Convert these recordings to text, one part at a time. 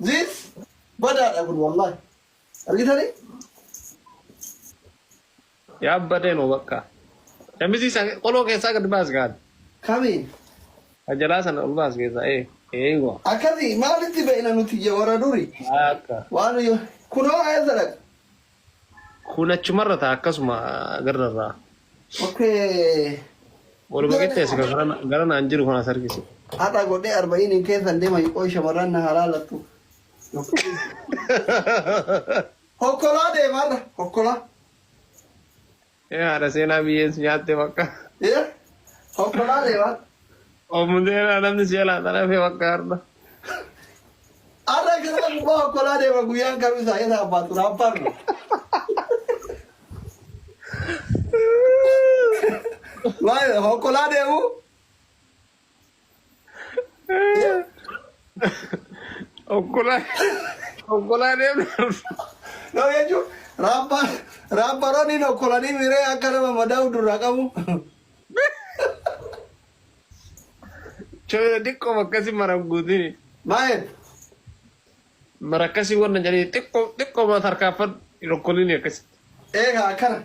This badaadha kun wallahi. Argitanii? Yaabbadee noo bakka. Shamizii san qoloo keessaa gad baas gaadha. Kamiin? Ajalaa sana ol baas keessaa ee eegwa. Akkasi maalitti beekna nuti warra duri? Akka. Waan kunoo eessa dhaqa? Kun achumarra ta'a akkasuma gararraa. Okay. Waluma qixxeessi kan gara naan jiru kan as argisi. Har'a godhee arba'iin keessan deema qoy shamarran na halaalattu. Hokkolaa deema har'a hokkolaa. Ee haadha seenaa biyyeen si nyaatte bakka. Eh? Hokkolaa deema. Oomishee namni si jalaa xarafee bakka har'a. Har'a gara gubbaa hokkolaa deema guyyaan kamisaa isa abbaatu raappaan. Maal hokkolaa deemu? Okkolaa okkolaa deemna. No jechuun raappaan raapparoonni hokkolanii miree akka nama madaa'u durraa qabu. Choo xiqqoo akkasii mara guutini. Maal? Mara akkasii wanna jedhanii xiqqoo xiqqoo ma tarkaanfadhu okkoliin akkasitti. Eegaa akkana.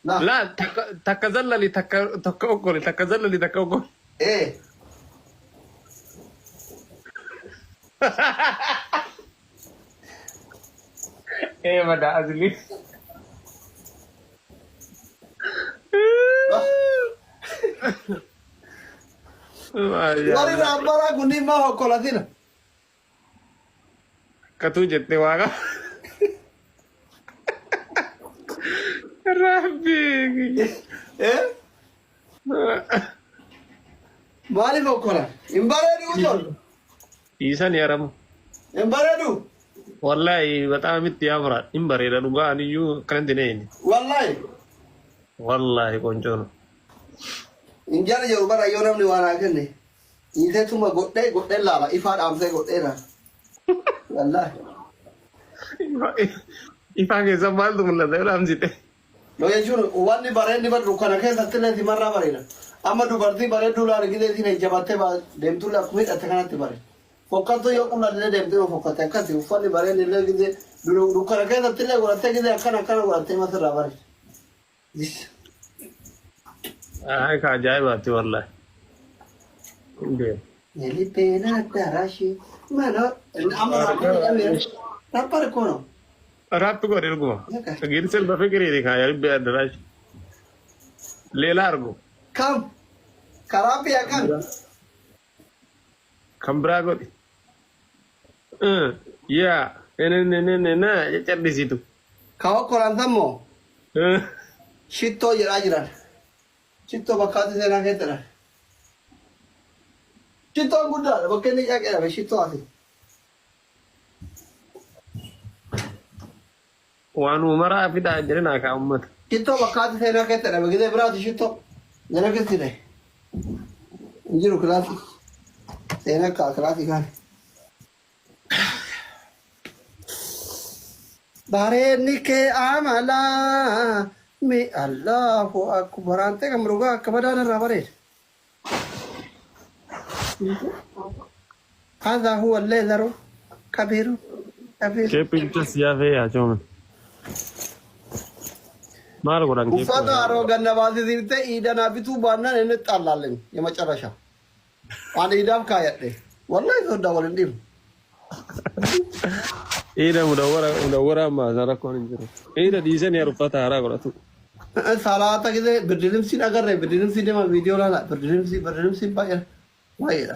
Laa. Laa takka takka zallali takka takka okkoli takka zallali takka okkoli. Ee. Ee badaa asli. Warri raapparaa kunniin maa hokkolatina? Akkatuu jette waaqa. Rabbi. Eh? Maaliif hokkolan? Hin bareedu tol. Dhiisan yaramu. Hin bareedu. Wallahi በጣም itti yaamra hin bareeda dhugaa aniyyuu akkanatti hin eeyne. Wallahi. Wallahi ቆንጆ ነው። Hin jala jiru bara yoo namni waan haa kenne. Dhiiseetuma godhee godhee laala ifaa dhaamsee godhee laala. Wallahi. Ifaa keessa maaltu mul'ata yoo dhaamsite? No jechuun wanni bareenni bar dukkana keessatti illee simarraa bareeda. Amma dubartii bareedduu laala gidee isin ejjabattee deemtullee akkuma hidhatte kanatti bareeda. Fokkattuu yoo qullaa illee deemtee yoo fokkatte akkasi uffanni bareenni illee gidee dukkana keessatti illee godhattee gidee akkana akkana godhattee masirraa bareeda. Ay ka ajaa'ibaati wallahi. Hin deemu. Yelibeen addarashi mana amma raappaar kono. Raappi godhe dhuguma. Girsel bafikiriiti kaa yalibee addarash. Leela argu. Kam karaa biyya kam Kan biraa godhi. Yaa na caccabisiitu. Ka hokkolan sammoo shittoo jedhaa jiran. Shittoo bakkaatti seenaa keessadha. Shittoon guddaadha bakka inni caqeedha shittoo asi. Waan uumaraa fidaa jedhinaa kaa uummata. Shittoo bakkaatti seenaa keessadha. Gizee biraati shittoo. Jala keessi ta'e. Hin jiru kilaasii. Seenaa kaa kilaasii kaane. Bareedni kee amalaa mi Allahu akbar. Antee kan dhugaa akka badaan irraa bareeda. هذا هو الليزر كبير كبير. Keeppi bicha siyaafee yaa cooman. Maal godhan keeppi? Uffata haroo ganna baasisiiftee iidanaa bituu baannaan inni xaallaallen የመጨረሻ ani iidaaf kaayadhe wallahi soddaa wal hin dhiibnu. Iida mudawwara mudawwara ammaa isaa rakkoon hin jiru. Iida dhiisanii yaa uffata haaraa godhatu. Salaata gisee birdilimsiin agarre birdilimsii deema viidiyoo laala birdilimsii birdilimsii baay'ee baay'eedha.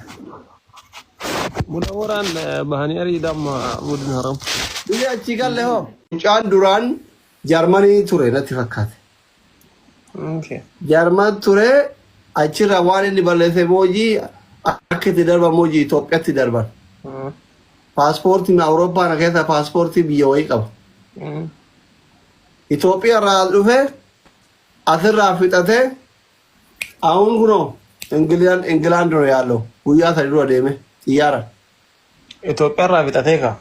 Mudawwaraan bahanii ariida amma budin haram. Biyya achii galle hoo. Mucaan duraan Jarmanii ture natti fakkaate. Okay. Jarman ture achirra waan inni balleesse moojii akka itti darban moojii Itoophiyaatti darban. Paaspoortiin Awurooppaa kana keessa paaspoortii biyya wayii qaba. Itoophiyaa irraa as dhufe asirraa fixatee አሁን kunoo Ingilaan Ingilaand ነው ያለው guyyaa sadi dura deeme xiyyaara. Itoophiyaa irraa fixatee kaa.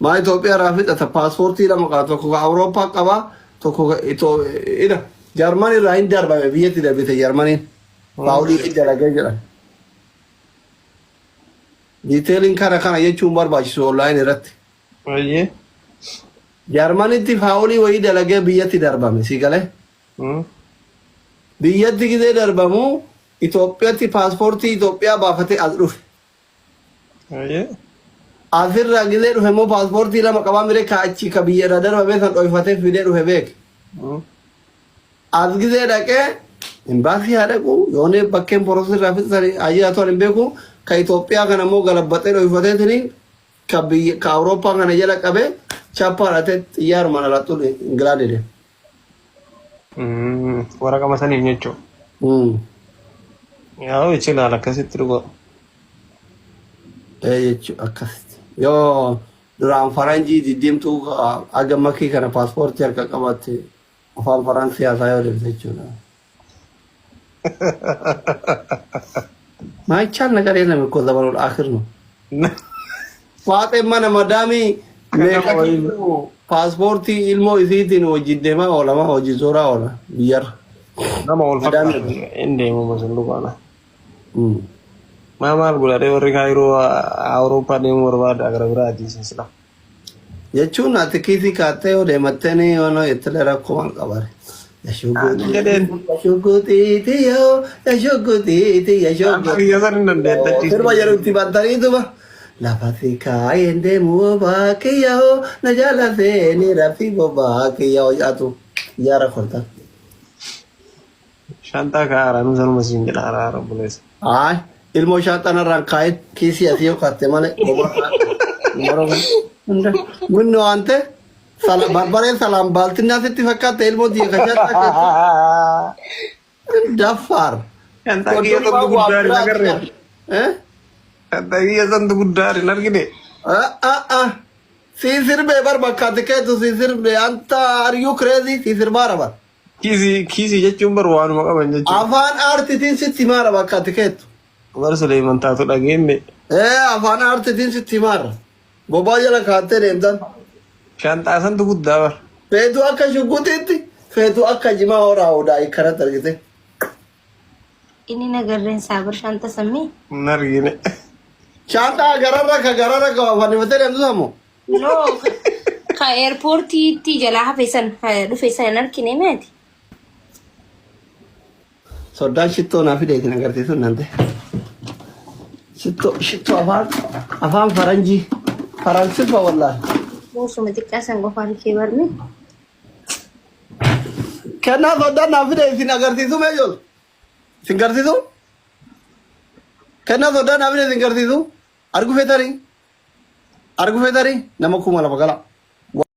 Maa Itoophiyaa irraa fixata paaspoortii lama qaba tokko ka Awurooppaa qaba tokko ka ida Jarman irraa hin darbame biyyatti darbite Jarmaniin faawulii dalagee jedhan. Detailiin kana kana jechuun barbaachisu online irratti. Baay'ee. Jaarmanitti foulii wayii dalagee biyyatti darbame, si galee. Biyyatti gizee darbamu Itoophiyaatti paaspoortii Itoophiyaa baafatee as dhufe. Baay'ee. Asirraa gizee dhufe immoo paaspoortii lama qabaa miree, ka achi ka biyya irraa darbame san dhoyfatee fidee dhufe beek. As gizee dhaqee imbaasii haa dhaqu yoonee bakkeen processii irraa fixan ayyaatu hin beeku, ka Itoophiyaa kana immoo galabbaxee dhoyfateetini ka biyya ka Awurooppaa kana jala qabee chaappaa hidhatee xiyyaaruma alattu Ingilaandi deema. Waraqama saniif jechuudha. Yaa ይችላል akkasitti dhugaa. Ee jechuudha, akkasitti. Yoo duraan faranjii diddiimtuu aga makii kana paaspoortii harka qabatte afaan faransii haasaa yoo deemte jechuudha. ማይቻል ነገር የለም እኮ ዘመኑ አክር ነው። Faaxeen mana madaamii meeqatu paaspoortii ilmoo isiitiin hojii deemaa oolama, hojii zooraa oola biyyarra. Nama wal fakkaatu hin deemu sun dhugaadha. Maa maal godhadhee warri Kaayiroo Awurooppaa deemuu barbaada gara biraati sila. Jechuun ati kiisii kaattee yoo deemattee ni yoo ittilee rakkoo maal qabare. Jedheen. Yashuguxiiti yoo yashuguxiiti yashuguxiiti. Biyya san hin dandeetta. Sirba jedhu itti bantaniituma. Lafa si kaayeen deemu bobaa kiyyoo na jala seeni rafi bobaa kiyyoo jedhatu xiyyaara kortan. Shantaa kaa'aara nu sanuma siin jedha araara obboleessa. Ay, ilmoo shaanxaan irraan kaa'een kiisii asii yoo kaatte malee bobaa Minno ante barbareen salaan baaltinaa sitti fakkaatte ilmoo tiyya ka shaanxaa keessa. Daffaar. Shantaa kiyya santu guddaa hin agarre. Eh? Shantaa kiyya santu guddaa hin argine. Ah ah ah. Si sirbee bar bakka ati keetu si sirbee, anta are you crazy? Si sirbaara bar. Kiisii kiisii jechuun bar waanuma qaban jechuudha. Afaan aartitiin sitti himaara bakka ati keetu. Bar Suleeman taatu dhageenye. Ee, afaan aartitiin sitti himaara. Bobaa jala kaattee deemtan. Shantaa santu guddaa bar. Feetu akka shugguxiitti, feetu akka jimaa horaa odaa kanatti argite. Inni nagarreen saabir shanta sammii. Hin argine. Shaantaa gararra ka gararra ka fannifattee deemtu samu. No, ka airportiitti jalaa hafe san dhufe san hin argine meeti. Soddaan shittoo naa fideetiin agarsiisuun nante. Shittoo shittoo afaan faranjii faransifa wallaahi. Boosuma xiqqaa san qofaan kee barne. Kennaa soddaan naa fide isin agarsiisu mee ijoollee? Isin agarsiisu? Kennaa soddaan naa fide isin agarsiisu? Argu feetanii? Argu feetanii? Nama 2000 gala.